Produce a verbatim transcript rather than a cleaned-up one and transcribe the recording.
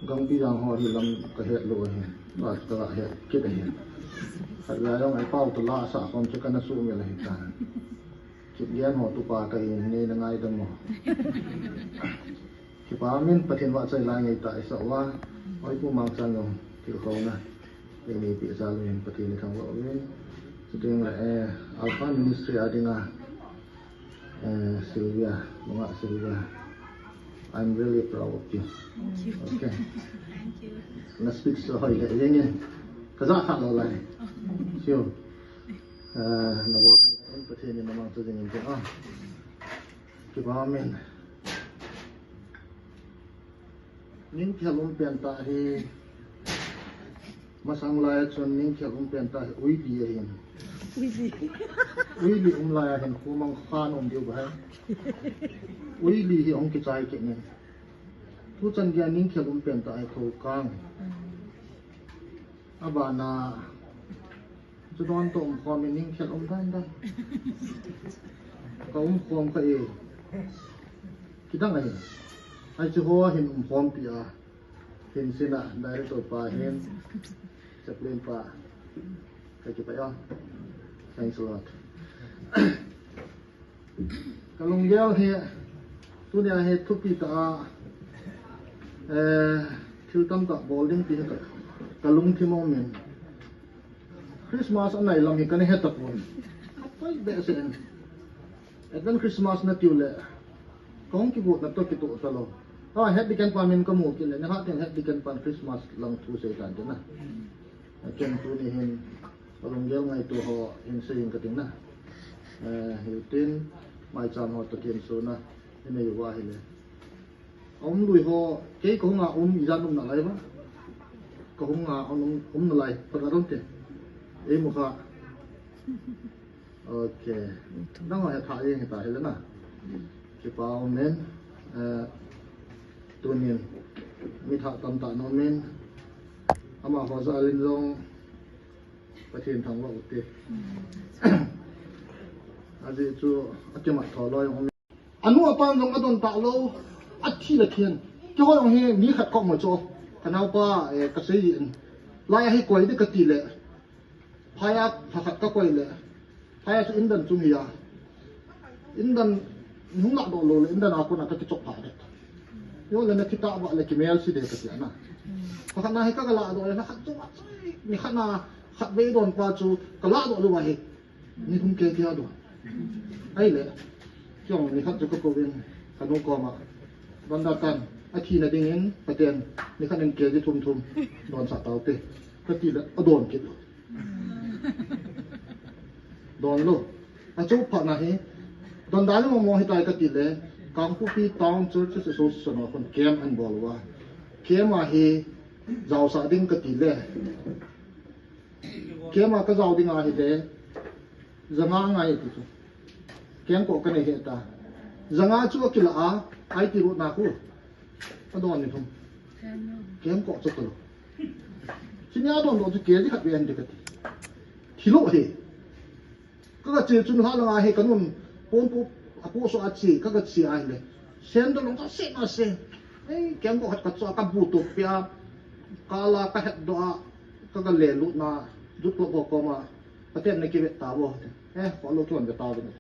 Gangpi jang ho hi lam ka het lou ahi. Ba ka la het kit ahi. Khat lai jong ai pau tu la sa khom chu kana sumil ahi ta. Kit gen ho tu pa ka hin nei na ngaidam mo. Kipa min Pathen vahchoi la ngai ta i sa uva. Oi pu Mangchan jong thil khona. Nei nei pi sa lou hin Pathen i thangvah uvin. Chuteng le, eh, Alpha Ministry a dinga, eh, Sylvia, Lunga Sylvia. I'm really proud of you. Okay. Na speech chu hoi le jeng in. Ka ja kha lou lai. Sure. Eh, na bol kai in Pathen in na mangcha jing in te, ah. Kipa min. Ning khel um pen tah hi, masang lai a chun ning khel um pen tah hi uili ahin. Uili. Uili um lai a hin khu mang khan um diu ba hai. Uili hi hung kichai kit nin. Tu chan gei a ning khel um pen tah hi khu kang. Abana, chu don toh um khom in ning khel um dan dan. Ka um khom kha e. Kidang ahi. Ai chu ho hin um khom pi a. Hin sina, director pa hin. Chaplain pa. Ka kipa a. Thanks a lot. Ka lunggel hi, tunia hi thupi tah a, eh, thil tamtah bol ding ti hi ka, ka lungthim a um in. Christmas a nai lam hi ka na he tapon. Ka poi behseh in. Advent Christmas na tiu le, ka hung kigot na toh kitoh talou. Ah, Head Deacon pa min ka mu kit le, na ha teng Head Deacon pan Christmas lang thu sei tan te na. Ken tuni hin, ka lunggel ngaito ho hin sei in ka ting na. Eh, hitin, maicham ho toh kin so na, i nei uva hile. A um lui ho, kei ka hung a um, ijat um na lai ba. Ka hung a um, um na lai, pa ka dong te. Ei mu kha. Ok. Nang ho he tha jeng hita hile na. Kipa um in, eh, tunin mi tha tamtah na um in, amaho jal in jong Pathen thangvah u te. Ajeh chu akimat tho loi um in. Anu apan jong adon talou, athi le thian. Keiho jong hi mi khat ka um a chu. Ka naopa, eh, ka sei in. Lai a hi koi ding ka ti le. Phai a pha khat ka koi le. Phai a chu indan chung hi a. Indan hung lah doh lou le, indan a kon a ka kichop pha de. Yo le na kita ba le kimel si de ka ti a na. Pha khat na hi ka, ka lah doh le, na khat chung a chu. Ni khat na khat vei don pa chu ka lah doh lou va hi. Ni thum kei ti a don. Ahile. Kei jong ni khat chu ka kou in ka nu koma. Don da tan. Athi na ding in Pathen ni khat in kei ti thum thum. Don sa tau te. Ka ti le adon kit lou. Don lou. A chu pha na hi. Don da le mo mo hi tai ka ti le. Kangpokpi Town Churches Association a kon camp an bol uva. Camp a hi jao sa ding ka ti le. Camp a ka jao ding ahi le. Janga ngai ti chu. Camp ko ka nei he ta. Janga chu a kila a. Ai ti ru na ku. Adon ni thum. Camp ko chu ko. Chini adon doh chu kei ti khat ve an de ka ti. Thilou he. Ka, ka che chun ha langa hi ka nun pon pu, a pu so a che, ka, ka che ahile. Sen do long ka se ma se. Ei, kem ko hat ka cho ka bu to pia. Ka la ka het do a, ka, ka le lu na, du to ko ko ma. Ka ten na ki ve ta bo. Eh, ko lo ki wan ve ta bo.